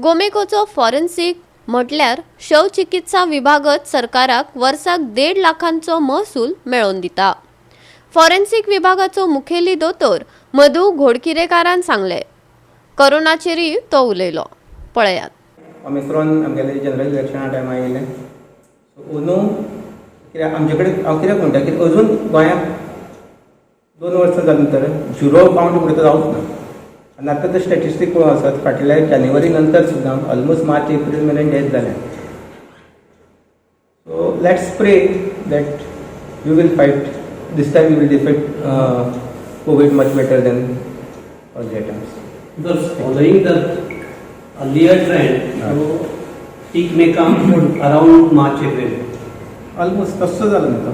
गोमेकोचो forensic म्हटल्यार शवचिकित्सा विभागच सरकाराक वर्साक 1.5 लाखांचो महसूल मेळोवन दिता. फॉरेन्सिक विभागाचो मुखेली दोतोर मधू घोडकिरेकारान सांगले. कोरोनाचेरय तो उलयलो, पळयात. ओमिक्रॉन आमगेले जनरल इलेक्शना टायमार येयलें. सो अंदू कित्याक आमचे कडेन, हांव कित्याक म्हणटा की अजून गोंयांत 2 वर्सां जालीं नंतर झिरो कावंट म्हणटा तो जावंच ना. आनी आतां तर स्टॅटिस्टीक पळोवंक आसत, फाटल्या जानेवारी नंतर सुद्दां ऑलमोस्ट मार्च एप्रील मेरेन डेथ जाल्या. So let's pray that you will fight this time, you will defeat Covid much better than earlier times. Because following the earlier trend, so peak may come around March, April. Almost तसो जालो न्ही तो.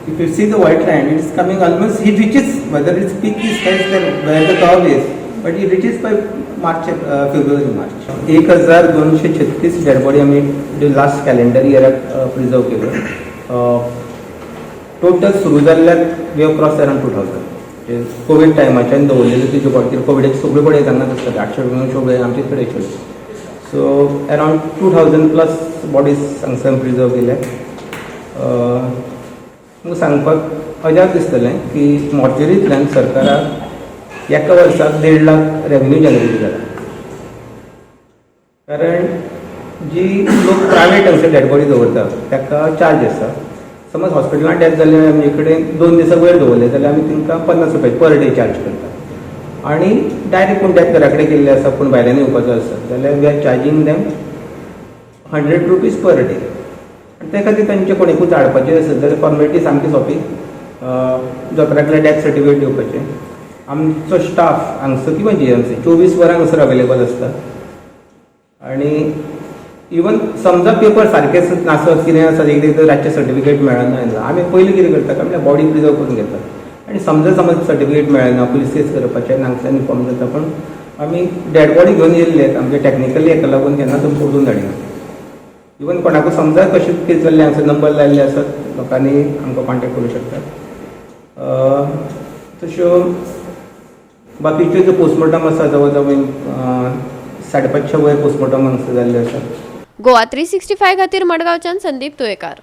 If you see the white line, it's coming almost, it reaches, whether its peak is has there where the curve is, but it reaches by March, February, March. 1236 dead body आमी last calendar इयराक preserve केल्यो. Total सुरू जाल्ल्याक we have cross around 2000. Covid टायमाच्यान दवरलेल्यो तेज्यो body, कित्याक कोविडाचे सगळ्यो body हांगाच आसतात, 800 900 body आमचेच कडेन आशिल्ल्यो. So around 2000 plus bodies हांगसर प्रिजर्व केल्या. तुमकां सांगपाक अजाप दिसतलें की मॉर्चरींतल्यान सरकाराक एका वर्साक 1.5 लाख रेवेन्यू जनरेट जाला, कारण जी लोक प्रायवेट हांगसर डेड बॉडी दवरता ताका चार्ज आसा. समज हॉस्पिटलांत डेथ जाले, आमचे कडेन 2 दिसां वयर दवरले जाल्यार आमी तांकां 50 रुपया पर डे चार्ज करता. आनी डायरेक्ट कोण डेथ घरा कडेन केल्ले आसा, पूण भायल्यान येवपाचो आसा जाल्यार we are charging them ₹100 per day. आनी ते खातीर तांचे कोणेकूच हाडपाचें आसत जाल्यार फॉर्मेलिटी सामकी सोंपी. दोतोरा कडल्यान डेथ सर्टिफिकेट दिवपाचें. आमचो स्टाफ हांगसर किंवा जीएमसी 24 वरां हांगसर अवेलेबल आसता. आनी इवन समजा पेपर सारके नासत, कितें आसत, एक एकदां रातचें सर्टिफिकेट मेळना, आमी पयलीं कितें करता काय म्हणल्यार बॉडी प्रिजर्व करून घेतात. आनी समजा समज सर्टिफिकेट मेळना, पुलीस केस करपाचें आनी हांगच्यान इन्फॉर्म जाता. पूण आमी डेड बॉडी घेवन येयल्ले आमचे टॅक्निकली हेका लागून केन्नाच परतून धाडिना. इवन कोणाकूय समजा कशें कितें जाल्लें, हांगसर नंबर लायल्ले आसत, लोकांनी आमकां कॉन्टेक्ट करूं शकतात. तश्यो बाकीच्यो ज्यो पोस्टमॉर्टम आसा, जवळ जवळ 550 वयर पोस्टमॉर्टम हांगसर जाल्ले आसा. गोवा 365 खातीर मडगांवच्यान संदीप तुयेकार.